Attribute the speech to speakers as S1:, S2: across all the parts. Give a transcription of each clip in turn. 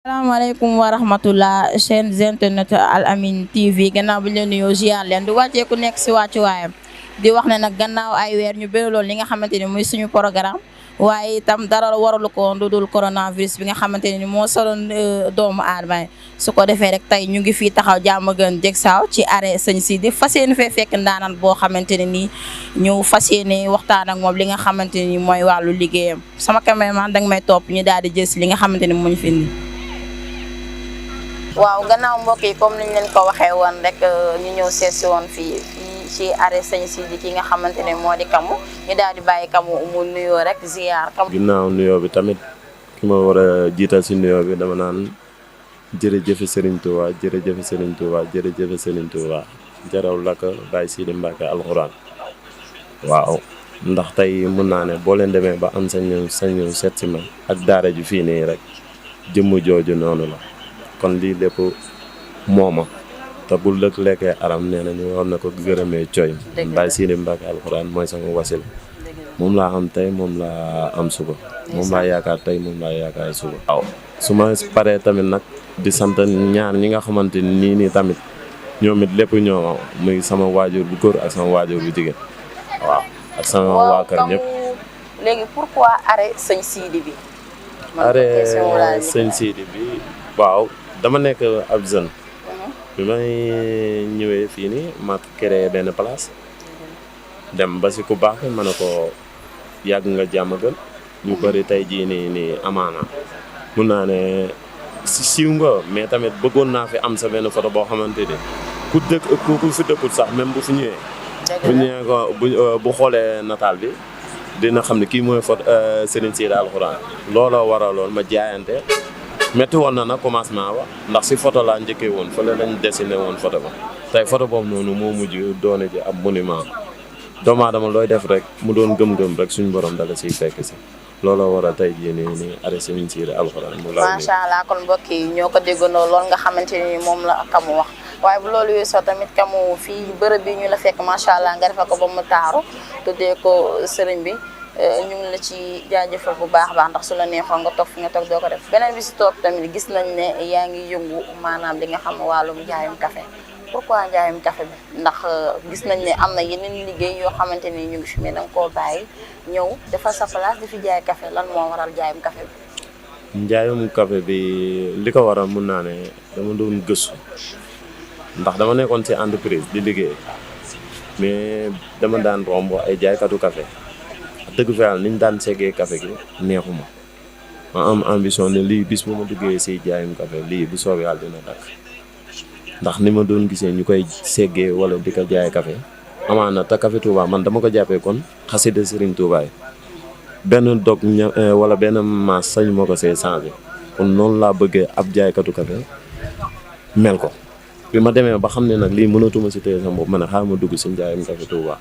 S1: Assalamualaikum warahmatullah chaîne internet Al Amine TV gannaaw bi ñu leen nuyoo ziar leen di wàccee ku nekk si wàccuwaayam di wax ne nag gannaaw ay weer ñu bëri lool li nga xamante ni muy suñu programme waaye itam dara waralu ko lu dul coronavirus bi nga xamante ni moo soloon doomu aadama yi su ko defee rek tey ñu ngi fii taxaw jàmm gën jeg saaw ci arrêt Sëñ Sidi fas yéene fee fekk ndaanaan boo xamante ne nii ñu fas yéene waxtaan ak moom li nga xamante ni mooy wàllu liggéeyam sama cameraman danga may topp ñu daal di jël si li nga xamante ni moo ñu fi indi. waaw gannaaw mbokk yi comme niñ leen ko waxee woon rek ñu ñëw seet si woon fii ci arrêt Sëñ Sidi ki nga xamante ne moo di Kamou ñu daal di bàyyi Kamou mu nuyoo rek ziar Kamou.
S2: ginnaaw nuyoo bi tamit ki ma war a jiital si nuyoo bi dama naan jërëjëf Serigne Touba jërëjëf Serigne Touba jërëjëf Serigne Touba jaraw la ko Baye Sidi Mbacke alxuraan waaw ndax tey mën naa ne boo leen demee ba am sañu seet si ma ak daara ji fii nii rek jëmm jooju noonu la. kon lii lépp mooma te bu lëkk lekkee aram nee na ñu war na ko gërëmee cooy Baye Sidi Mbacke alxuraan mooy sama wasil moom laa am tey moom laa am suba moom laa yaakaar tey moom laa yaakaar suba waaw su ma paree tamit nag di sant ñaar ñi nga xamante nii nii tamit ñoom it lépp ñoo muy sama waajur bu góor ak sama waajur bu jigéen waaw ak sama waa kër ñëpp.
S1: léegi pourquoi arrêt Sëñ Sidi bi.
S2: arrêt Sëñ Sidi bi waaw dama nekk ab jeune bi may ñëwee fii nii ma créé benn place dem ba si ku baax ma ne ko yàgg nga jàmm gën ñu bëri tey jii nii amaana mun naa ne si siiw nga mais tamit bëggoon naa fi am sa benn photo boo xamante ni ku fi dëkkul sax même bu fi ñëwee bu ñëwee ko bu xoolee nataal bi dina xam ne kii mooy photo Serigne Sidi alxuraan looloo waraloon ma jaayante metti woon na nag commencement ba ndax si photo laa njëkkee woon fële lañ dessiné woon photo ba tey photo boobu noonu moo mujj doone ji ab monument doomu aadama looy def rek mu doon gëm-gëm rek suñu borom dala siy fekk si looloo waral tey jii nii arrêt Sëñ Sidi alxuraan mu la
S1: macha allah kon mbokk yi ñoo ko déggandoo lool nga xamante ni moom la Kamou wax waaye bu loolu weesoo tamit Kamou fii bërëb bi ñu la fekk macha allah nga defal ko ba mu taaru tuddee ko sëriñ bi ñu ngi la ci jaajëfal bu baax ndax su la neexoon nga toog fi nga toog doo ko def beneen bi si toog tamit gis nañ ne yaa ngi yëngu maanaam li nga xam ne wàllum njaayum café pourquoi njaayum café bi ndax gis nañ ne am na yeneen liggéey yoo xamante ni ñu ngi fi mais danga koo bàyyi ñëw defal sa place di fi jaay café lan moo waral njaayum café bi.
S2: njaayum café bi li ko waral mun naa ne dama doon gëstu ndax dama nekkoon ci entreprise di liggéey mais dama daan romb ay jaaykatu café dëgg fa yàlla ni ñu daan seggee café gi neexuma ma am ambition ne lii bis bu ma duggee si jaayum café lii bu soobee yàlla dina dakk ndax ni ma doon gisee ñu koy seggee wala di ko jaay café amaana te café Touba man dama ko jàppee kon xasida Serigne Touba yi benn dog wala benn maas sañ moo ko see changé kon noonu laa bëggee ab jaaykatu café mel ko bi ma demee ba xam ne nag lii mënatuma si téye sama bopp ma ne xaaral ma dugg si njaayum café Touba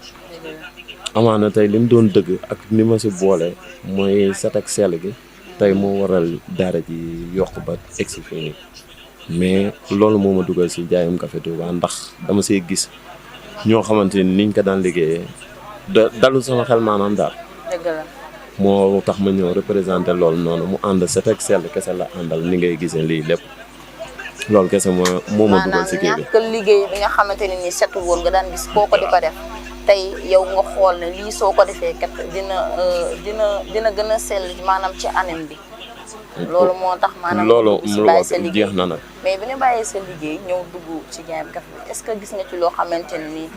S2: amaana tey li mu doon dëgg ak ni ma si boole mooy set ak sell gi tey moo waral daara ji yokk ba egsi fii nii mais loolu moo ma dugal si jaayum café Touba ndax dama see gis ñoo xamante ni niñ ko daan liggéeyee dalul sama xel maanaam daal.
S1: dëgg la.
S2: moo tax ma ñëw représenté loolu noonu mu ànd set ak sell kese la àndal ni ngay gisee lii lépp loolu kese moo ma dugal si kii bi.
S1: maanaam ñàkk liggéey bi nga xamante ne nii setul woon nga daan gis koo ko di ko def. tey yow nga xool ne lii soo ko defee kat dina gën a sell maanaam ci anam bi loolu moo tax maanaam
S2: loolu
S1: bàyyi sa liggéey
S2: jeex na nag
S1: mais bi nga bàyyee sa liggéey ñëw dugg ci jaayam café bi est-ce que gis nga ci loo xamante ne nii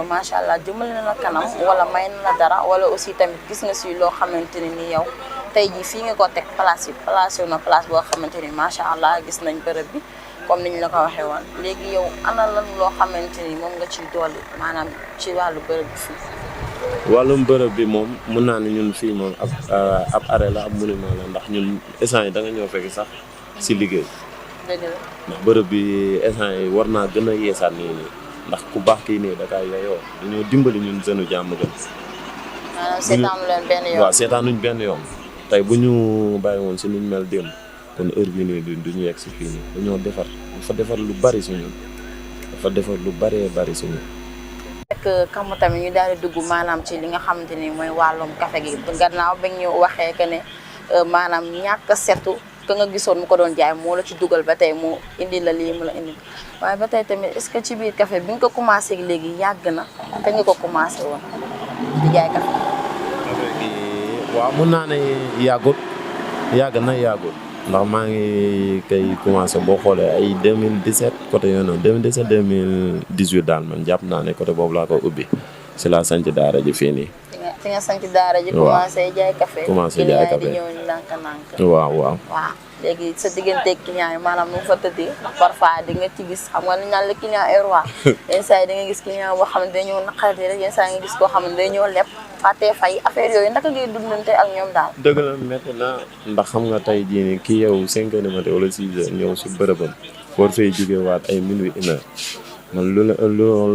S1: macha allah jëmale na la kanam wala may na la dara wala aussi tamit gis nga si loo xamante ne nii yow tey jii fii nga ko teg place na place boo xamante ni macha allah gis nañ bërëb bi comme niñ la ko waxee woon léegi yow ana lan loo xamante ni moom nga ciy dolli maanaam ci wàllu bërëb bi fii.
S2: wàllum bërëb bi moom mun naa ne ñun fii moom ab arrêt la ab monument la ndax ñun instant yi da nga ñëw fekk sax si liggéey.
S1: dëgg la
S2: ndax bërëb bi instant yi war naa gën a yeesaat nii ndax ku baax kii nii da kaa yeyoo dañoo dimbali ñun jeune jàmm gën.
S1: maanaam seetaanu leen benn yoon.
S2: waaw seetaanuñ benn yoon tey bu ñu bàyyi woon si nuñ mel démb. kon heure bii nii du ñu yegg si fii nii dañoo dafa defar lu bari suñu dafa defar lu bari suñu.
S1: rek Kamou tamit ñu daal di dugg maanaam ci li nga xamante ni mooy wàllum café gi gannaaw ba ñu waxee que ne maanaam ñàkk setu ka nga gisoon mu ko doon jaay moo la ci dugal ba tey mu indi la lii mu la indi waaye ba tey tamit est-ce que ci biir café bi nga ko commencé léegi yàgg na kañ nga ko commencé woon di jaay café.
S2: café gi waaw mun naa ne yàggut yàgg na yàggut ndax maa ngi koy commencé boo xoolee ay 2017 côté yooyu noonu 2017 2018 daal man jàpp naa ne côté boobu laa ko ubbi si laa sanc daara ji fii nii.
S1: fi nga sanc daara ji. commencé jaay café.
S2: commencé jaay café
S1: di ñëw ndànk-ndànk.
S2: waaw.
S1: léegi sa digganteeg client yi maanaam nu mu fa tëddee parfois di nga ci gis xam nga li ñu naan le client est roi yenn saa yi da nga gis client boo xam ne day ñëw naqarati rek yenn saa yi nga gis koo xam ne day ñëw lepp fàttee fay affaire yooyu naka ngay dundante ak ñoom daal.
S2: dëgg la métti na ndax xam nga tey jii nii kii yow 5 heures du matin wala 6 heures ñëw si bërëbam war fay jóge waat ay minuit 1 heure man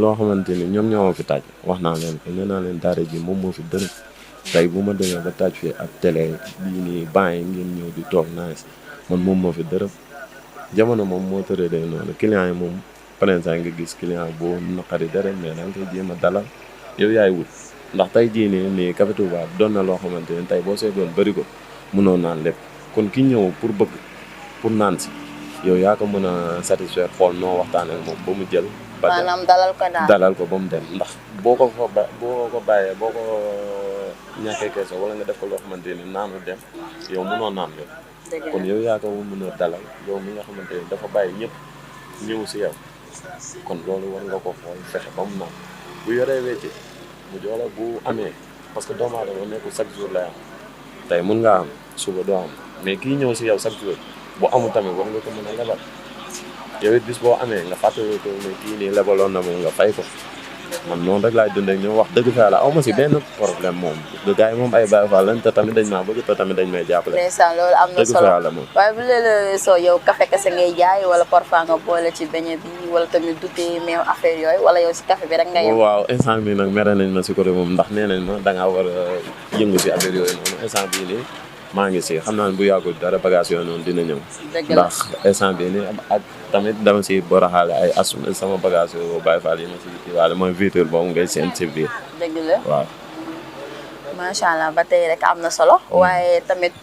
S2: loo xamante ni ñoom ñoo ma fi taaj wax naa leen ko nee naa leen daara ji moom moo fi dërëm tey bu ma demee ba taaj fii ak télé bii nii ban yi ngeen ñëw di toog nice man moom moo fi dërëm jamono moom moo tëree day noonu client yi moom plein saa nga gis client boo naqari dërëm mais da nga koy jéem a dalal yow yaay wut ndax tey jii nii Café Touba doon na loo xamante ne tey boo seetoon bëri ko mënoo naan lépp kon ki ñëw pour naan si yow yaa ko mën a satisfaire xool noo waxtaan ak moom ba mu jël.
S1: maanaam dalal ko ba mu dem
S2: ndax boo ko bàyyee boo ko ñàkkee keese wala nga def ko loo xamante ni naanu dem yow mënoo naan lépp. kon yow yaa ko mën a dalal yow mi nga xamante ni dafa bàyyi ñëpp ñëw si yow kon loolu war nga ko xool fexe ba mu naan bu yoree wecce mu joola bu amee parce que doomu aadama nekkul chaque jour lay am tey mun ngaa am suba doo am mais kii ñëw si yow chaque jour bu amul tamit war nga ko mën a lebal yow it bis boo amee nga fàttali ko ne kii nii lebaloon na moom nga fay ko man noonu rek laay dundee ñoom wax dëgg fa la aw ma si benn problème moom gars yi moom ay Baay Faal lañ te tamit dañ maa bëgg te tamit dañ may jàppale.
S1: ndeysaan loolu am na solo dëgg fa moom. waaye bu lee soo yow café kese ngay jaay wala parfois nga boole ci beñe bi wala tamit dute meew affaire yooyu wala yow si café bi rek nga yem.
S2: waaw instant bi nag mere nañ ma si côté moom ndax nee nañ ma da ngaa war a yëngu si affaire yooyu noonu instant bii nii maa ngi si xam naa ne bu yàggul dara bagage yooyu noonu dina ñëw. ndax instant bii nii ak tamit dama si boraxaale ay sama bagage yu Baay Faal yi ma si waale mooy vitre boobu ngay seen si biir.
S1: dëgg la
S2: waaw.
S1: macha allah ba tey rek am na solo. waaye tamit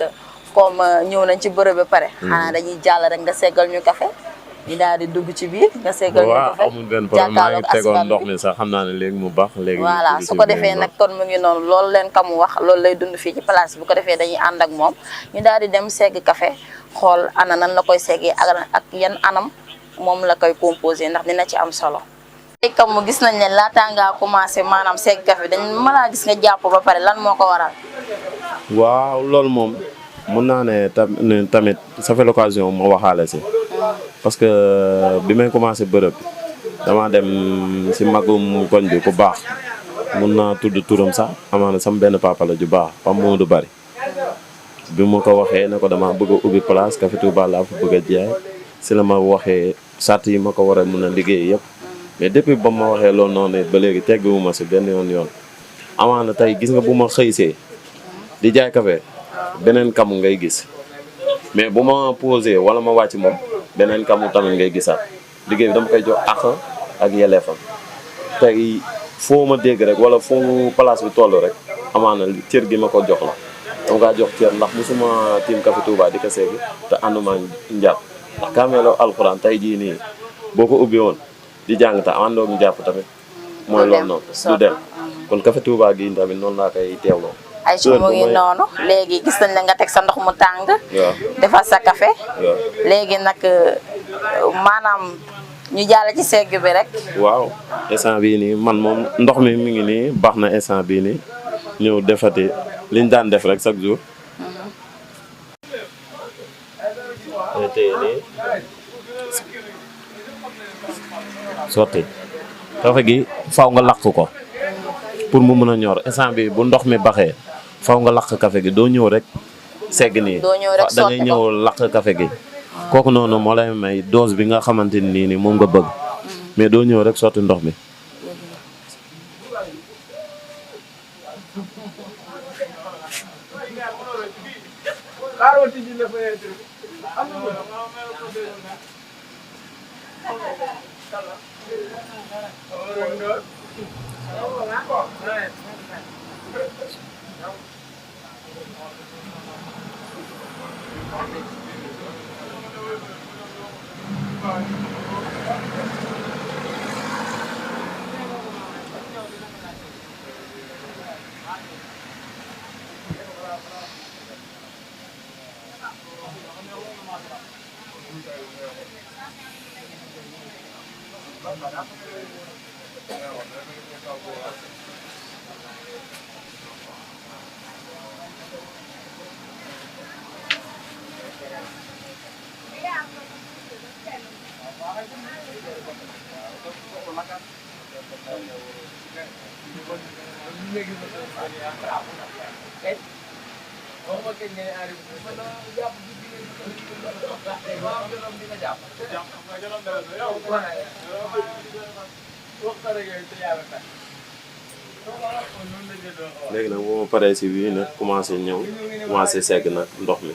S1: comme ñëw nañ ci bërëb ba pare. xanaa dañuy jàll rek nga seggal ñu café ñu daal di dugg ci biir nga seggal ñu café.
S2: waaw amul benn problème maa ngi tegoon ndox mi sax xam naa ne léegi mu baax. léegi
S1: voilà su ko defee nag kon mu ngi noonu loolu leen ka mu wax loolu lay dund fii ci place bu ko defee dañuy ànd ak moom ñu daal di dem segg café xool ana nan la koy seggee ak yan anam moom la koy composé ndax dina ci am solo. tey kam mu gis nañ ne laataa ngaa commencé maanaam segg café dañ mën a gis nga jàpp ba pare lan moo ko waral.
S2: waaw loolu moom mun naa ne tamit ça fait l'occasion ma waxaale si. parce que bi may commencé bërëb damaa dem si magum koñ bi ku baax mun naa tudd turam sax amaana sama benn papa la ju baax Pam Modou Bari bi ma ko waxee ne ko dama bëgg a ubbi place Café Touba laa fa bëgg a jaay si la ma waxee sart yi ma ko war a mun a liggéey yëpp mais depuis ba ma waxee loolu noonu ba léegi tegguwuma si benn yoon amaana tey gis nga bu ma xëysee di jaay café beneen kamu ngay gis mais bu ma posé wala ma wàcc moom beneen kamu tamit ngay gisaat liggéey bi dama koy jox àq ak yelleefam tey foo ma dégg rek wala foo place bi toll rek amaana cër gi ma ko jox la dama kaa jox cër ndax musuma tiim Café Touba di ko seegi te ànduma njàpp ndax kaameeloo alxuraan tey jii nii boo ko ubbi woon di jàng te àndoog njàpp tamit mooy loolu noonu du dem kon Café Touba gi tamit noonu laa koy teewloo.
S1: ay ci mu ngi noonu léegi gis nañ la nga teg sa ndox mu tàng. waaw defar sa café. waaw léegi nag maanaam ñu jàll ci segg bi rek.
S2: waaw instant bii nii man moom ndox mi ngi nii baax na instant bii nii ñëw defati liñ daan def rek chaque jour. tey nii sotti café gi faw nga lakk ko pour mu mën a ñor instant bi bu ndox mi baxee faw nga lakk café gi doo ñëw rek segg nii da ngay ñëw lakk café gi kooku noonu moo lay may dose bi nga xamante ni nii moom nga bëgg mais doo ñëw rek sotti ndox mi léegi nag boo ma paree si bii nag commencé ñëw commencé segg nag ndox mi.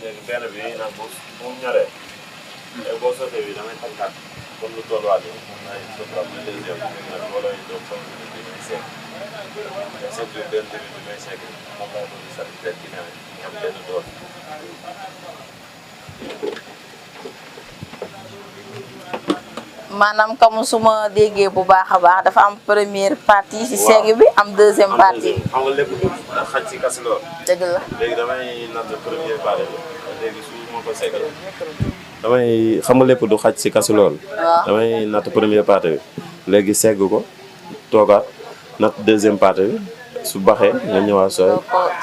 S2: léegi benn bi nag bu ñoree léegi boo sottee bi damay tànkaat comme lu tolluwaat yi moom laay soxla bu deuxième nag loolooy doon sama bi may seeg seeg bi benn bi may seeg moom laa doon satisfaire ci nawet ñu am benn doole.
S1: maanaam comme su ma déggee bu baax a baax dafa am première partie ci seeg bi am deuxième partie.
S2: xam nga lépp lu xaj ci kasi lool.
S1: dëgg la
S2: léegi damay natt première partie bi léegi su ma ko seegee damay xam nga lépp du xaj ci kasi lool.
S1: waaw
S2: damay natt première partie bi léegi segg ko toogaat natt deuxième partie bi su baxee nga ñëwaat sooy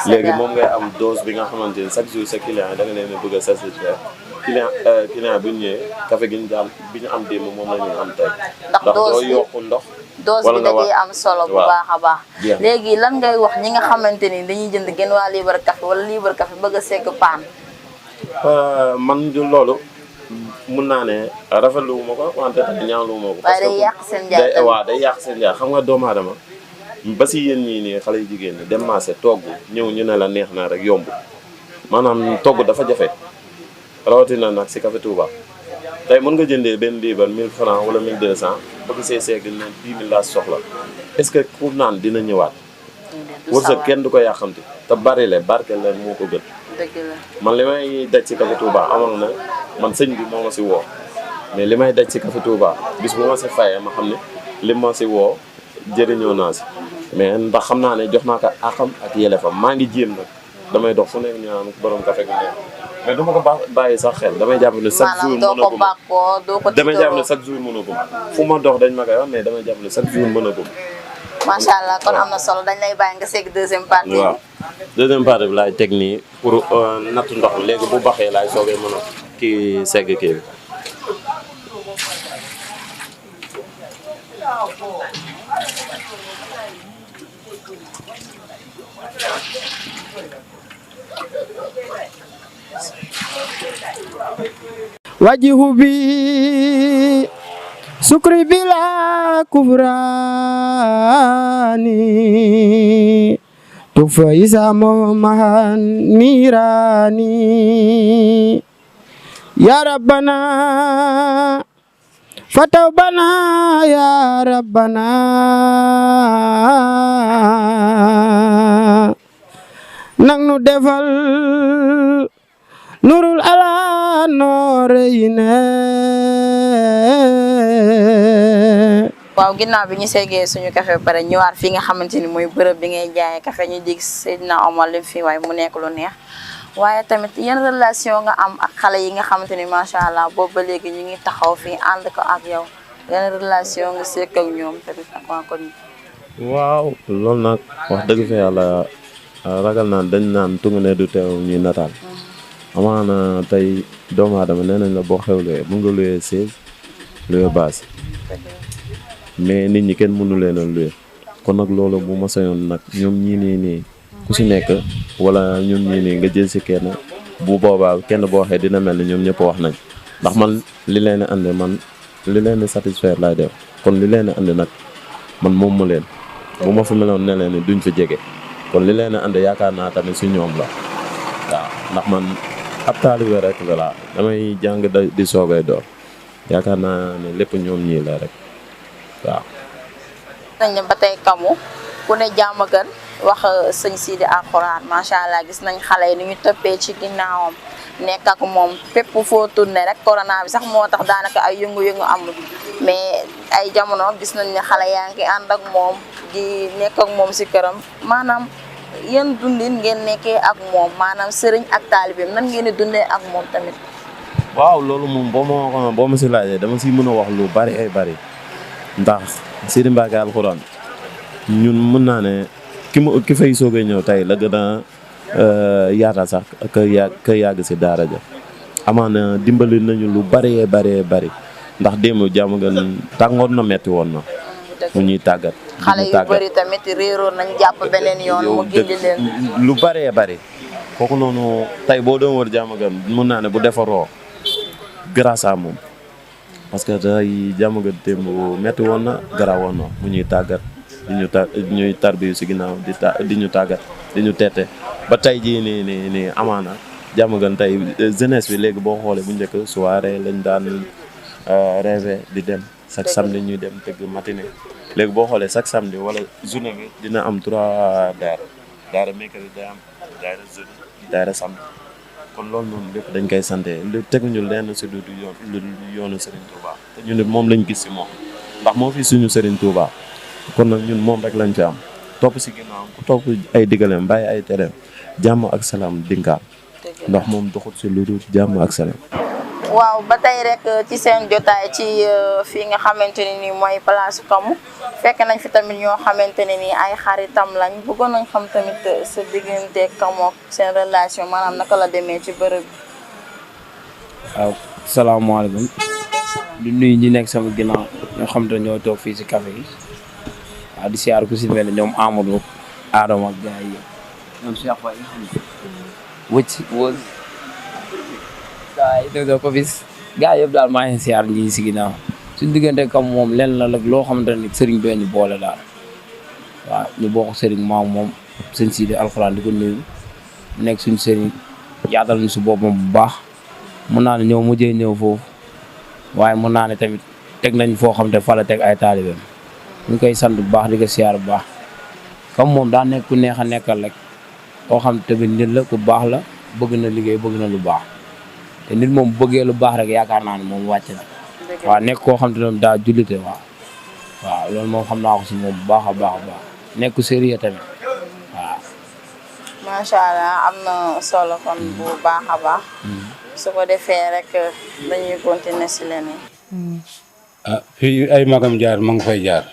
S2: léegi moom ngay am dose bi nga xamante ni chaque jour sa client yi da nga leen a bëgg a satisfaire client bu ñu ñëwee café gi ñu daan bi ñu am démb moom la ñu am tey.
S1: ndax
S2: doo yokku ndox.
S1: dose bi da ciy am solo bu baax a baax. léegi lan ngay wax ñi nga xamante ni dañuy jënd genn waa liibar café wala liibar café bëgg a segg paan.
S2: man du loolu mun naa ne rafetlu wu ma ko wante tamit ñaawlu wu ma ko.
S1: waaye day yàq seen njaay tamit
S2: waaw day yàq seen njaay xam nga doomu aadama ba si yéen ñii nii xale yu jigéen ñi dem marché togg ñëw ñu ne la neex na rek yomb maanaam togg dafa jafe rawatina nag si café Touba tey mën nga jëndee benn liibar 1000 francs wala 1200 bëgg see seeg ne 10 000 laa soxla est-ce que ku naan dina ñëwaat. wërsëg kenn du ko yàqamti te bari le barke leen moo ko gën.
S1: dëgg la
S2: man li may daj si café Touba amoon na man sëñ bi moo ma si woo mais li may daj si café Touba bis bu ma si fayee ma xam ne li ma si woo jëriñoo naa si mais ndax xam naa ne jox naa ko àqam ak yelefam maa ngi jéem nag damay dox fu nekk ñu naan borom café gu neex mais du ma ko bàyyi sax xel damay jàpp ne chaque jour
S1: maanaam doo ko
S2: damay jàpp ne chaque jour mënagum fu ma dox dañ ma koy wax mais damay jàpp ne chaque jour mënagum.
S1: macha allah kon am na solo dañ lay bàyyi nga segg deuxième partie.
S2: waaw deuxième partie bi laay teg nii pour natt ndox léegi bu baxee laay soogee mën a kii segg kii bi.
S3: wajihu bi sukri bila kufrani tufa isa mahan nirani ya rabbana fatawbana ya rabbana nang nu defal nurul ala nooreyne.
S1: waaw ginnaaw bi ñu seggee suñu café ba pare ñëwaat fii nga xamante ni mooy bërëb bi ngay jaayee café ñu dig Seydina Omar lim fii waaye mu nekk lu neex waaye tamit yan relation nga am ak xale yi nga xamante ni macha allah boobu ba léegi ñu ngi taxaw fii ànd ko ak yow yan relation nga sekk ak ñoom tamit ak waa koñ.
S2: waaw loolu nag wax dëgg fa yàlla ragal naan dañ naan tungu ne du teew ñuy nataal. amaana tey doomu aadama nee nañ la boo xewlee mun nga luyee chaise luyee baas mais nit ñi kenn mënu leen a luye kon nag loolu bu ma sañoon nag ñoom ñii nii ku si nekk wala ñoom ñii nii nga jël si kenn bu boobaa kenn boo waxee dina mel ni ñoom ñëpp wax nañ ndax man li leen a andi man li leen a satisfaire laay def kon li leen a andi nag man moom ma leen bu ma fi meloon ne leen ni duñ fi jege kon li leen a andi yaakaar naa tamit si ñoom la waaw ndax man ab taalibe rek la damay jàng di soogay door yaakaar naa ne lépp ñoom ñii la rek waaw.
S1: nañ ne ba tey kamu ku ne jàmm gën wax sëñ Sidi Alxuraan macha allah gis nañ xale yi ni ñu toppee ci ginnaawam nekk ak moom fépp foo tourné rek corona bi sax moo tax daanaka ay yëngu-yëngu amul mais ay jamono gis nañ ne xale yaa ngi ànd ak moom di nekk ak moom si këram maanaam yéen dundin ngeen nekkee ak moom maanaam sëriñ ak taalibeem nan ngeen di dundee ak moom tamit.
S2: waaw loolu moom boo ma si laajee dama si mën a wax lu bari ay bari ndax Sidi Mbacke Alxuraan ñun mën naa ne ki fay soogee ñëw tey la gën a yaatal sax ka yàgg si daara ja amaana dimbali nañu lu bari bari ndax démb jàmm nga tàngoor na metti woon na mu ñuy tàggat
S1: xale yu bëri tamit réeroon nañ jàpp beneen yoon mu gindi leen
S2: lu bari kooku noonu tey boo doon wër jàmm nga mën naa ne bu defaroo grâce à moom parce que tey jàmm nga démb metti woon na garaawoon na mu ñuy tàggat ñuy tarbiyu si ginnaaw di ñu tàggat di ñu tette ba tey jii nii amaana jàmm gan tey jeunesse bi léegi boo xoolee bu njëkk soirée lañ daan rêvé di dem chaque samedi ñuy dem tëgg matinée léegi boo xoolee chaque samedi wala journée bi dina am 3 daara mercredi day am daara jeudi daara samedi kon loolu noonu lépp dañ koy sante lu teguñu lenn si du yoonu Serigne Touba te ñu ne moom lañ gis si moom ndax moo fi suñu Serigne Touba kon nag ñun moom rek lañ fi am topp si ginnaaw ku topp ay digaleem bàyyi ay tereem jàmm ak salaam dinkaam ndax moom doxut si lu dul jàmm ak salaam.
S1: waaw ba tey rek ci seen jotaay ci fii nga xamante ne nii mooy place Kamu fekk nañ fi tamit ñoo xamante ne nii ay xaritam lañ bëggoon nañ xam tamit sa diggante Kamu ak seen relation maanaam naka la demee ci bërëb bi.
S3: waaw salaamaaleykum di nuyu ñi nekk sama ginnaaw ñoo xam te ñoo toog fii si café gi waaw di siyaar ku si mel ne ñoom Amadou Adama ak gars yi ñoom Cheikh Faye nga xam ne wëcc wóor gars yi doo ko bis gars yëpp daal maa ngi siyaar ñi si ginnaaw suñu diggante Kamu moom lenn la rek loo xamante ne sëriñ bee ñu boole daal waaw ñu bokk sëriñ maam moom sëñ Sidi Alxuraan di ko nuyu nekk suñu sëriñ yaatal ñu si boppam bu baax mun naa ne ñëw mujjee ñëw foofu waaye mun naa ne tamit teg nañ foo xam te fa la teg ay taalibeem ñu koy sant bu baax di ko siyaar bu baax Kamu moom daa nekk ku neex a nekkal rek koo xam tamit nit la ku baax la bëgg na liggéey bëgg na lu baax te nit moom bëggee lu baax rek yaakaar naa ne moom wàcc na waaw nekk koo xam te ne daa jullite waaw loolu moom xam naa ko si moom bu baax a baax nekk ku sérieux tamit waaw.
S1: macha allah am na solo kon bu baax a baax. su ko defee rek dañuy continuer si leneen.
S4: fii ay magam jaar ma nga fay jaar.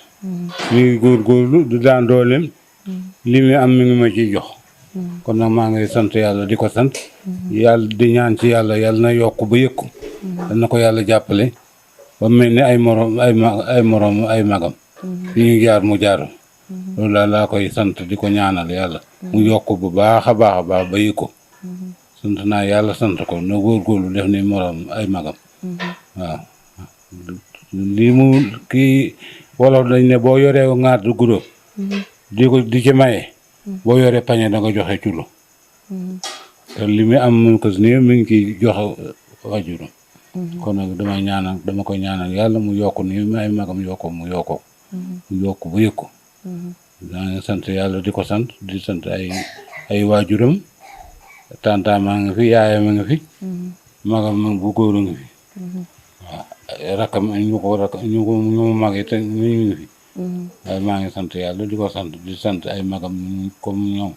S4: mi ngi góorgóorlu du daan dooleem. li mi am mi ngi ma ciy jox. kon nag maa ngi sant yàlla di ko sant. yàlla di ñaan ci yàlla na yokk ba yëkku. dana ko yàlla jàppale. ba mel ni ay morom ay magam. fi ñu jaar mu jaar. loolu daal laa koy sant di ko ñaanal yàlla. mu yokk bu baax a baax ba yëkku. sant naa yàlla sant ko na góorgóorlu def ni morom ay magam. waaw lii mu kii wolof dañ ne boo yoree ŋaat du guro di ci maye boo yoree pañe da nga joxe culo te li mu am mun ko nii mi ngi ciy joxe wajuram kon nag dama koy ñaanal yàlla mu yokk ni ay magam yokko mu yokk bu yëkku daa ngi sant yàlla di ko sant di sant ay waajuram tanta maa ngi fi yaayam a ngi fi magam bu góor a ngi fi waaw rakkam ñu mag yi te ñu ngi fi waaye maa ngi sant yàlla di ko sant di sant ay magam comme ñoom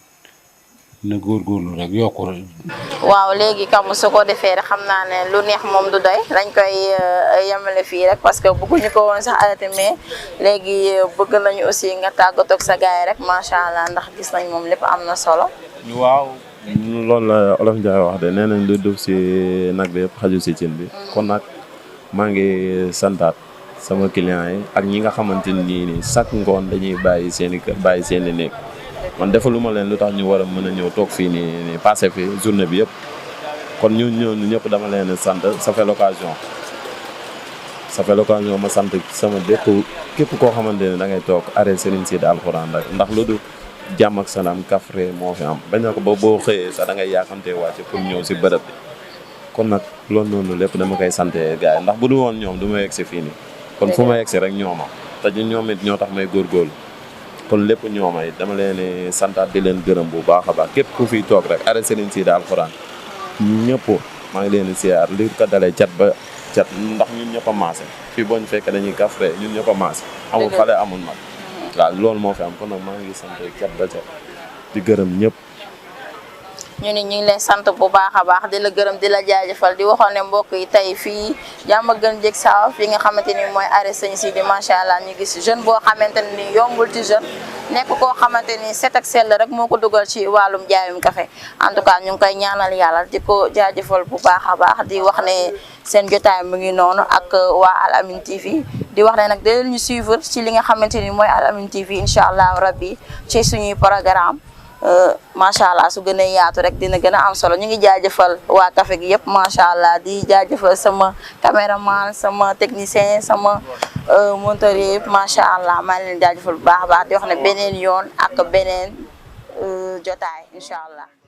S4: na góorgóorlu rek yokku rek.
S1: waaw léegi kam su ko defee rek xam naa ne lu neex moom du doy dañ koy yemale fii rek parce que bëgguñu ko woon sax arrêté mais léegi bëgg nañu aussi nga tàggatoo ak sa gaay rek macha allah ndax gis nañ moom lépp am na solo.
S2: waaw loolu la Olof Njaay wax de nee nañ lu dugg si nag bi yëpp xaju si cin bi kon nag maa ngi santaat sama clients yi ak ñi nga xamante ni nii chaque ngoon dañuy bàyyi seen i kër bàyyi seen i néeg man defaluma leen lu tax ñu war a mën a ñëw toog fii nii passé fi journée bi yëpp kon ñun ñëpp dama leen sant ça fait l'occasion ma sant sama képp koo xamante ne da ngay toog arrêt Serigne Sidi Alxuraan rek ndax lu du jàmm ak salaam kafre moo fi am bañ na ko ba boo xëyee sax da ngay yaakamtee wàcce pour ñëw si bërëb bi kon nag loolu noonu lépp dama koy sante gars yi ndax bu du woon ñoom du ma yegg si fii nii kon fu ma yegg si rek ñooma te ñoom it ñoo tax may góorgóorlu kon lépp ñooma it dama leen santaat di leen gërëm bu baax a baax képp ku fiy toog rek arrêt Serigne Sidi Alxuraan ñëpp maa ngi leen siyaar li ko dalee cat ba cat ndax ñun ñëpp a maase fii boo ñu fekkee dañuy kafre ñun ñëpp a maase amul xale amul mag waaw loolu moo fi am kon nag maa ngi sant cat ba cat di gërëm ñëpp.
S1: ñu ni ñu ngi lay sant bu baax a baax di la gërëm di la jaajëfal di waxoon ne mbokk yi tey fii Diamaguène Dieg Saaw fi nga xamante ni mooy arrêt Sëñ Sidi macha allah ñu gis jeune boo xamante ni yombul ci jeune nekk koo xamante ni set ak sell rek moo ko dugal ci wàllum jaayum café en tout cas ñu ngi koy ñaanal yàlla di ko jaajëfal bu baax a baax di wax ne seen jotaay mu ngi noonu ak waa Al Amine TV di wax ne nag da leen ñu suivre ci li nga xamante ni mooy Al Amine TV incha allah rabbi ci suñuy programme macha allah su gënee yaatu rek dina gën a am solo ñu ngi jaajëfal waa café gi yëpp macha allah di jaajëfal sama caméraman sama technicien sama monteur yëpp macha allah maa ngi leen jaajëfal bu baax a baax di wax ne beneen yoon ak beneen jotaay incha allah.